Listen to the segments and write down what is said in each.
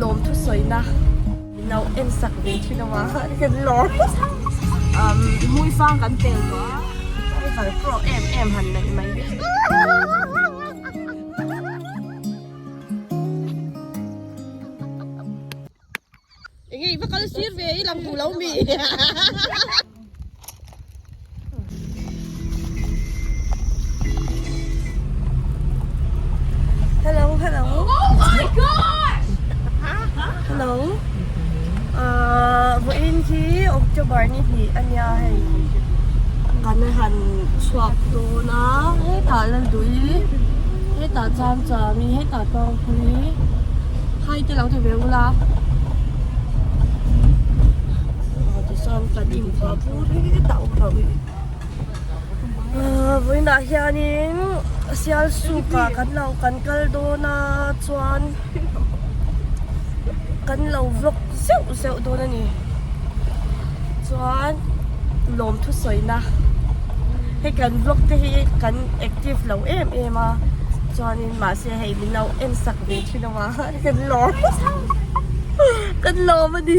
Lawm thusawina min lo en sak ve thin a kan lawm um hmuifang kan pel tawh a driver pro em em han neih mai Enge i va kal sir ve i lang duh lo mi. Hello, hello. Oh my god! Hello. Uh, vawiin khi October ni hnih a nia hei. Kan han chhuak dawn a, hetah Laldui, hetah Changchang-i, hetah Tlangpui. Hai te lo ti ve ula. Tichuan kan inva bur hetah awm lo hi. Vawiinah hianin Sialsuk ah kan lo kan kal dawn a chuan kan lo vlog zeuh zeuh dawn a ni. Chuan lawmthu sawina hei kan vlog te hi kan active lo em em a chuanin mahse hei min lo en sak ve thin a kan lawm kan lawm a ni.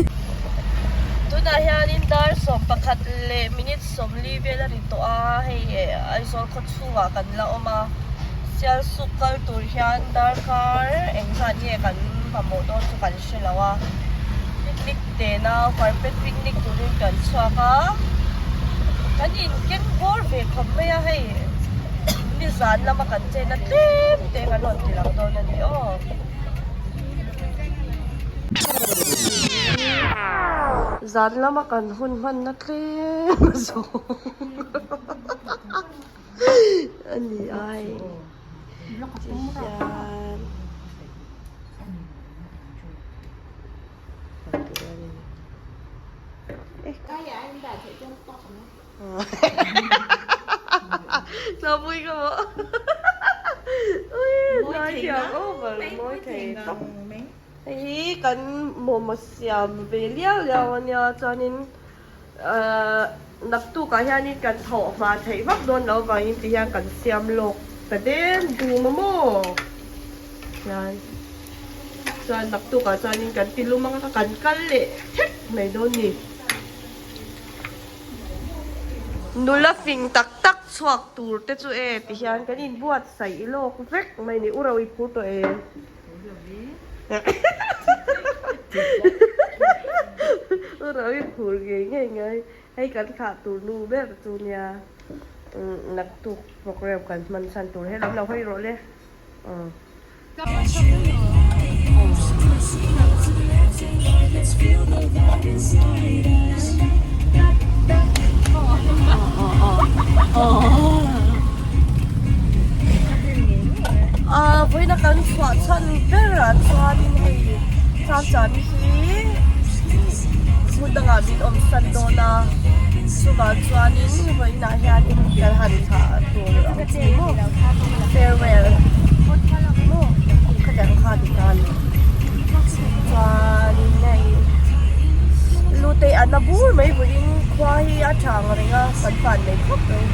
Tunah hianin dar 11 leh minute 40 vel a ri tawh a hei Aizawl khaw chhungah kan la awm a Sialsuk kal tur hian darkar engzat nge kan mamawh dawn chu kan hre lo a picnic tena carpet picnic turin kan chhuak a kan in keng bawr ve khawp mai a hei nizan lama kan chen a tlem te kan rawn ti lang dawn a ni aw. Zan lama kan hun hmanna tlem a zawng a ni a hei tihian. Nó vui cơ bộ Ui, nói thiệt over, mawi thei tawp Hei hi kan momo siam ve liau liau a nia chuanin ahh naktukah hianin kan thawh hma theih vak dawn loh avangin ti hian kan siam lawk ta dem dum a maw hian chuan naktukah chuanin kan ti lum anga kan kal leh thek mai dawn ni. Nula fing tak tak chhuak tur te chu e ti hian kan inbuatsaih lawk vek mai ni. U Ro i phur tawh em? U Ro i phur ngei ngei ngai. Hei kan thlah tur nu ber chu nia naktuk program kan hman chhan tur he lam lo hawi rawh le. Vawiina kan chhuah chhan berah chuanin hei Changchang hi hmun dangah min awm san dawn a chuvang chuanin vawiinah hianin kan han thlah tur ang chi maw farewell maw khatiang kha ti ta a ni chuanin hei lu te an la bur mai vawiin khua hi a tha ang reng a kan van nei khawp mai.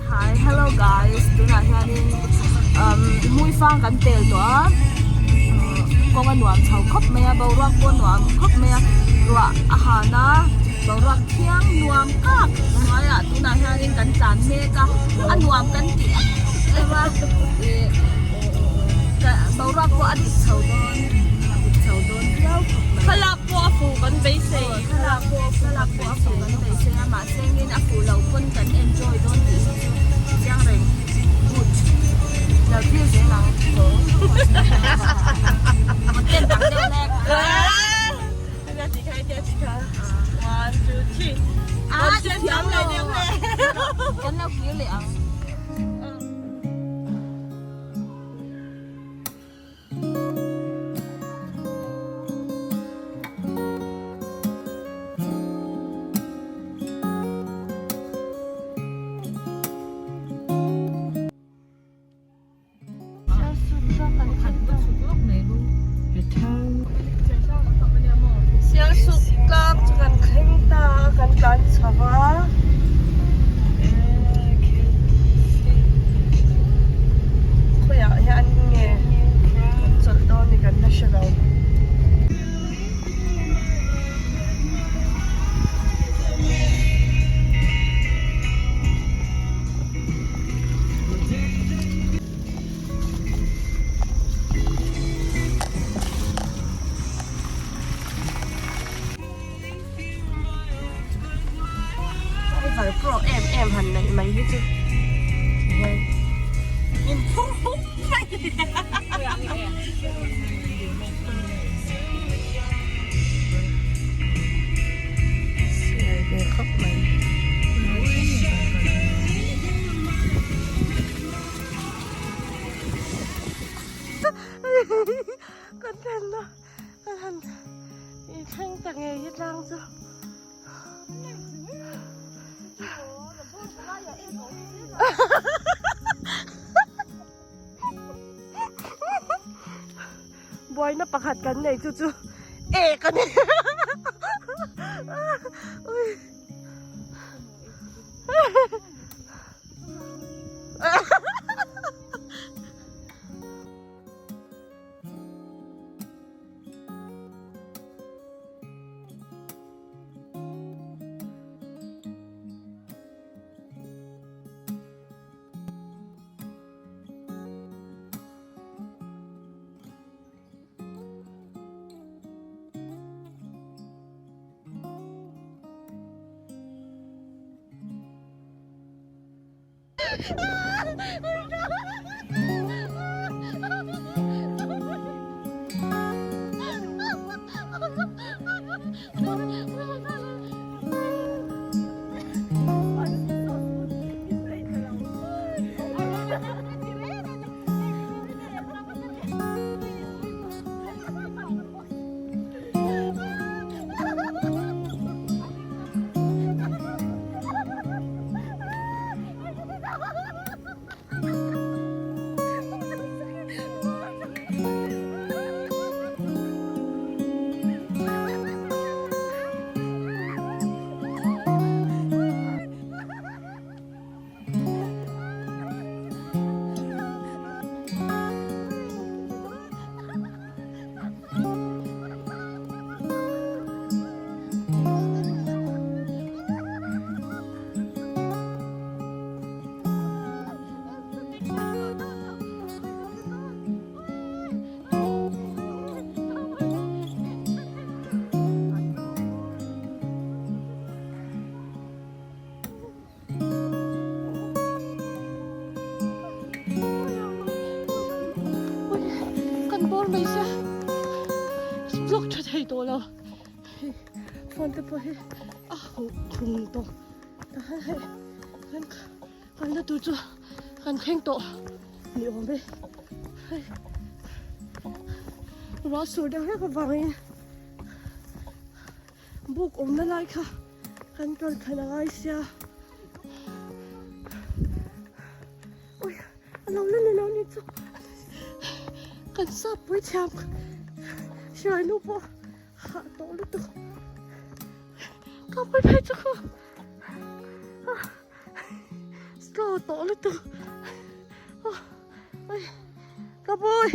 Hi hello guys tunah hianin umm hmuifang kan pel tawh a kawng a nuam chho khawp mai a boruak pawh a nuam khawp mai a. Ruah a han a, boruak thiang nuam kak hnuaiah tunah hianin kan tlan mek a, a nuam kan ti em em a, ih boruak pawh a dik chho dawn, a dik chho dawn viau khawp mai. Thlalak pawh a fuh kan beisei. Thlalak pawh thlalak pawh a fuh kan beisei a, mahse engin a fuh loh pawn kan enjoy dawn tih hi chu chiang reng. Good. Lo thlir zel ang. Content dang deuh hlek. One, two, three. Ah, i thiam lo. Kan lo kir leh ang. Sialsuk tlang chu kan thleng ta a kan tlan chho a khawiah hian nge kan chawlh dawn ni kan la hre lo. Driver pro em em han neih mai hi chu min phur hum mai. Siai ve khawp mai. Kan thlenna kan han i thleng ta ngei hi tlang chu. Buaina pakhat kan nei chu chu ek a ni. Kan bawr mai sia vlog tha thei tawh lo phone te pawh hi a huh thung tawh hei kan kan la tur chu kan thleng tawh ni awm e hei ruah sur deuh hlek avangin Buk awmna lai kha kan kal khalh a ngai sia. Ui, a lo la ni lo ni chu. Kan sap pui thiam hruai nu pawh hah tawh lutuk. Ka pui phei chu khaw. Slow tawh lutuk. Ui, ka pui.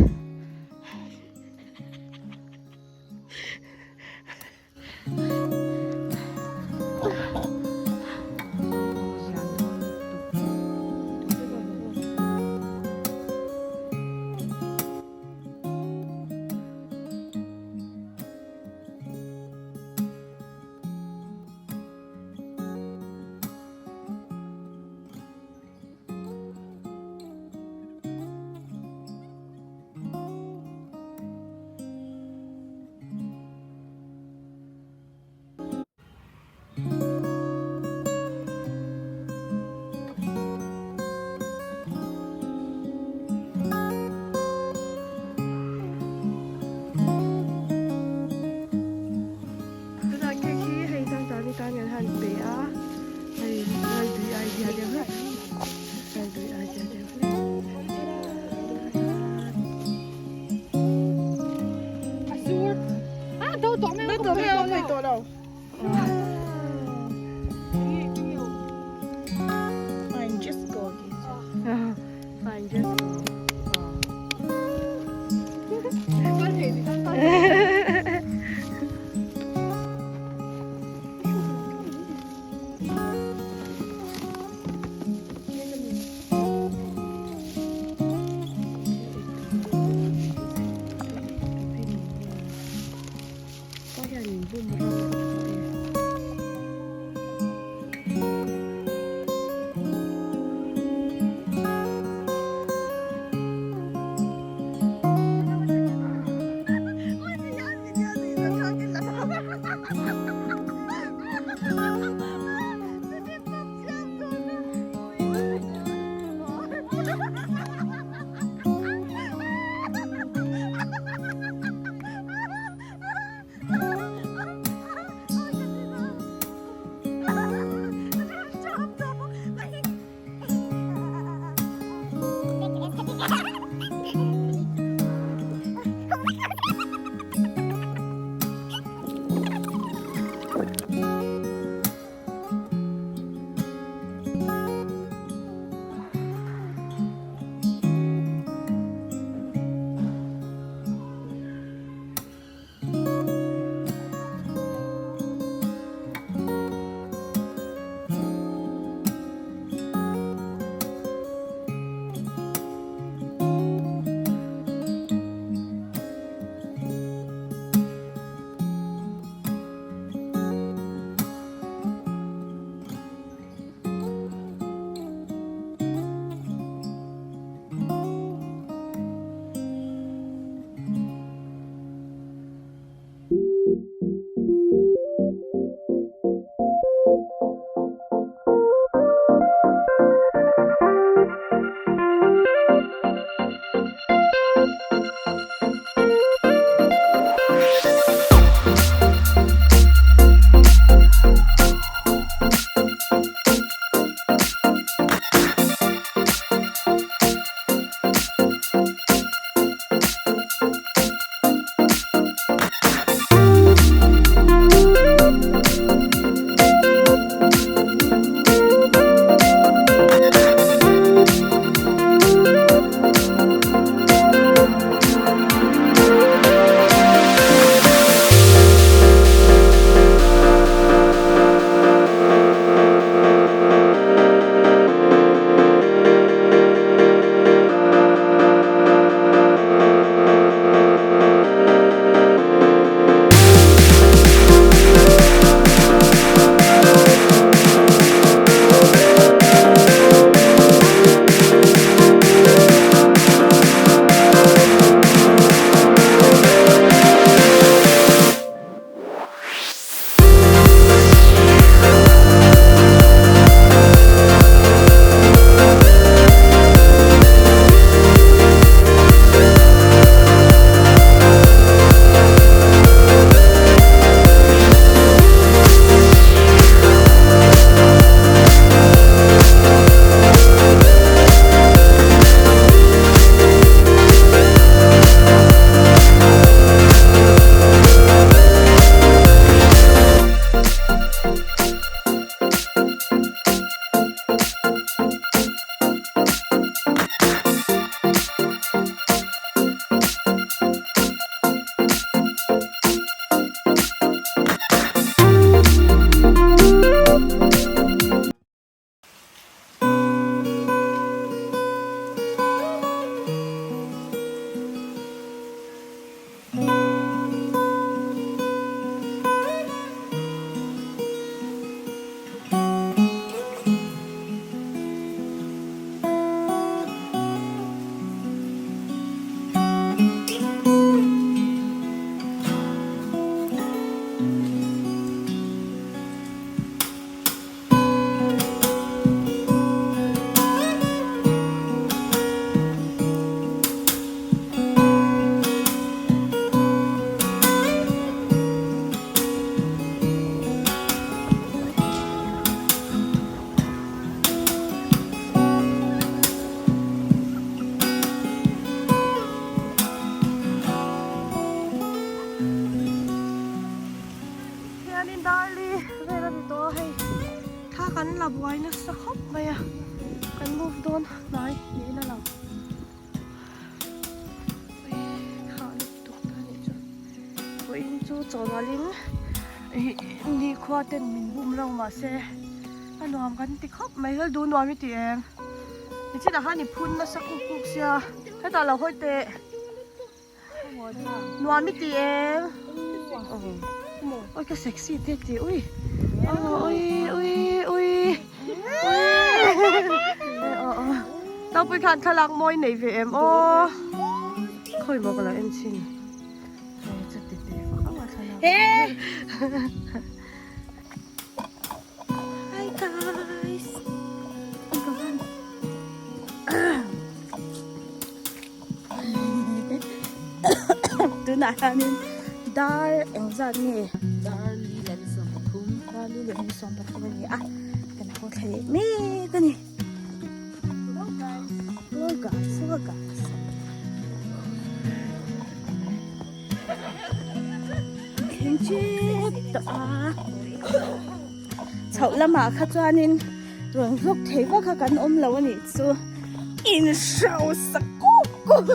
Hianin darli vel a ni tawh a hei thla kan la buai nasa khawp mai a kan move dawn hnai niin a lang. chawhnalin ih nikhua ten min bum lo mahse a nuam kan ti khawp mai hel duh nuam i ti em nichinah khan i phun nasa kuk kuk sia hetah lo hawi teh nuam i ti em oi ka sexy te ti ui ui ui ui ui Topui khan thlalak mawi nei ve em aw khawi maw ka lo en chhin chuti te Hi guys Tunah hianin dar engzat nge dar li leh ni sawmpathum dar li leh ni sawmpathum a ni a kan haw thla leh mek a ni hello guys hello guys hello guys thleng tep tawh a chhoh lamah kha chuanin rawn vlog thei vak kha kan awm lo a nih chu inhrosa kuk kuk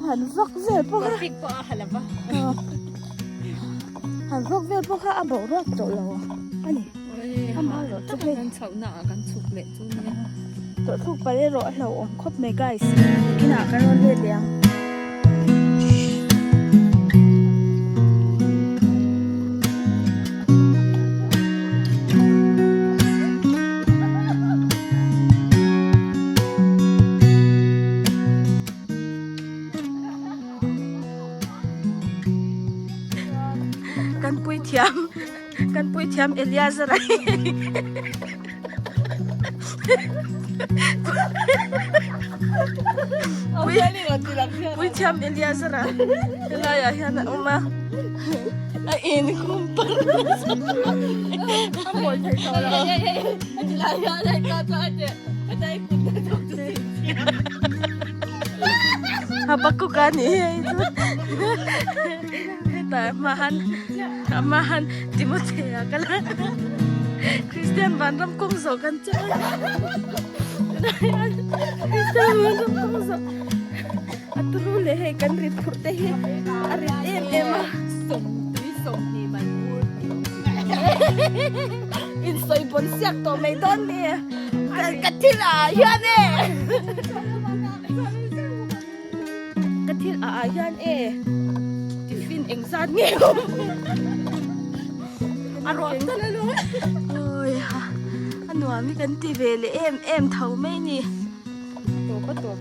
han vlog vel pawh kha han vlog vel pawh kha a boruak tawh lo a ni. Tawlh thluk palh erawh a hlauhawm khawp mai guys inah kan rawn let leh ang. Kan puithiam. Kan puithiam Eliazar a hi Puithiam Eliazar a helai ah hian a awm a a in khum par Habakkuk a ni hei chu hetah hmahan Amahan Timothea kal a Christian vanram kawng zawh kan chang a Christian vanram kawng zawh a turu leh hei kan rit phurh te hi a rit em em a insawi bawn siak tawh mai dawn ni ka thil ah hian e Ka thil ah ah hian e tiffin engzat nge awm a ruak tal a lo awi ha a nuam hi kan ti ve leh em em tho mai ni tawp a tawp.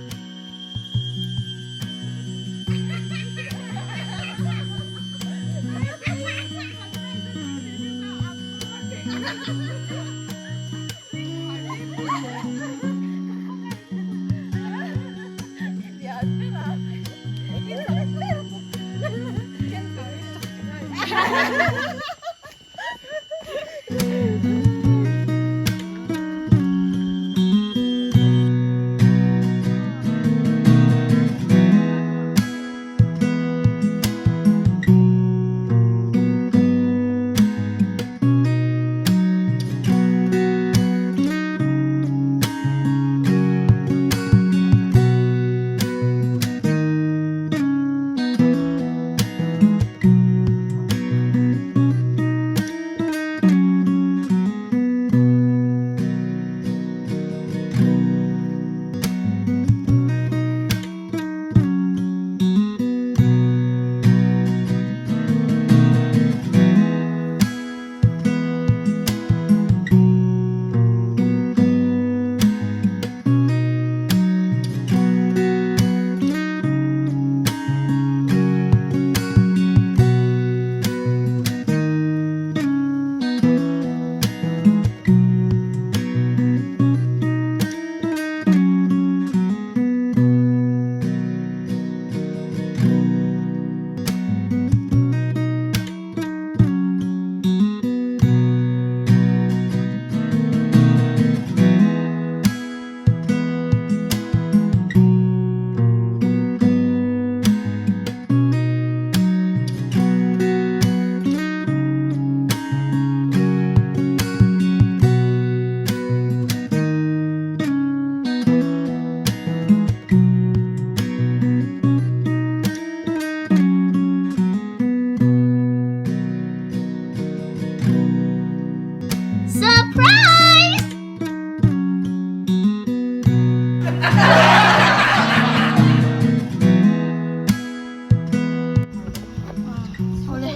Awle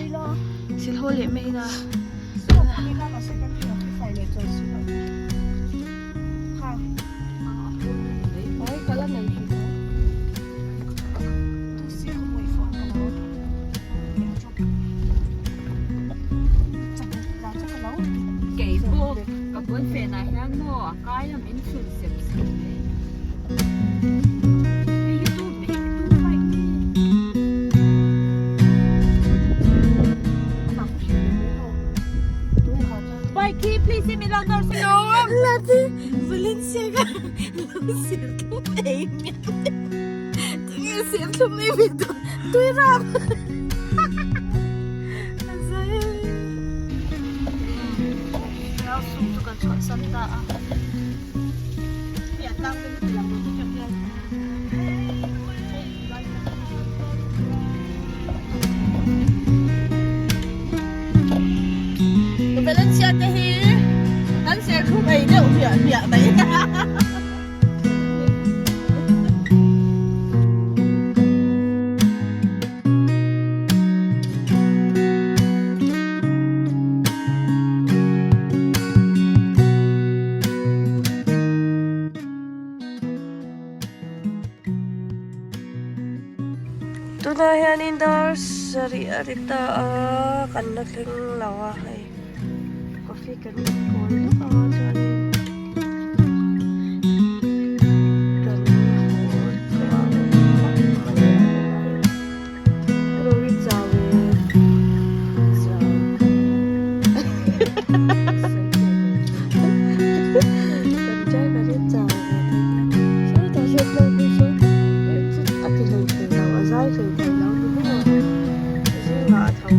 sil haw leh mai ila. Kei pawh ka pawnfenah hian maw a kai a min chhun sep sep mai. Hei hi tu hei hi tu bike nge? Bike hi please in min lo nawr se lawm. Lati Valencia ka lo sir thlum ei miah Tunge sir thlum ei ve dawn tui ram. Rau sum chu kan chhuah san ta a. Valencia te hi kan serthlum ei deuh hmiah hmiah mai. Tunah hianin dar sarih a ri ta a, kan la thleng lo a hei coffee kan in kawl lawk ang a chuanin kan haw tluang khawp mai a Rory chau e chau kan driver hi chau ve thei nia sawi ta hriat lo hi chu a ti hlei thei lo a zai hlei thei lo ni maw zingah a tho.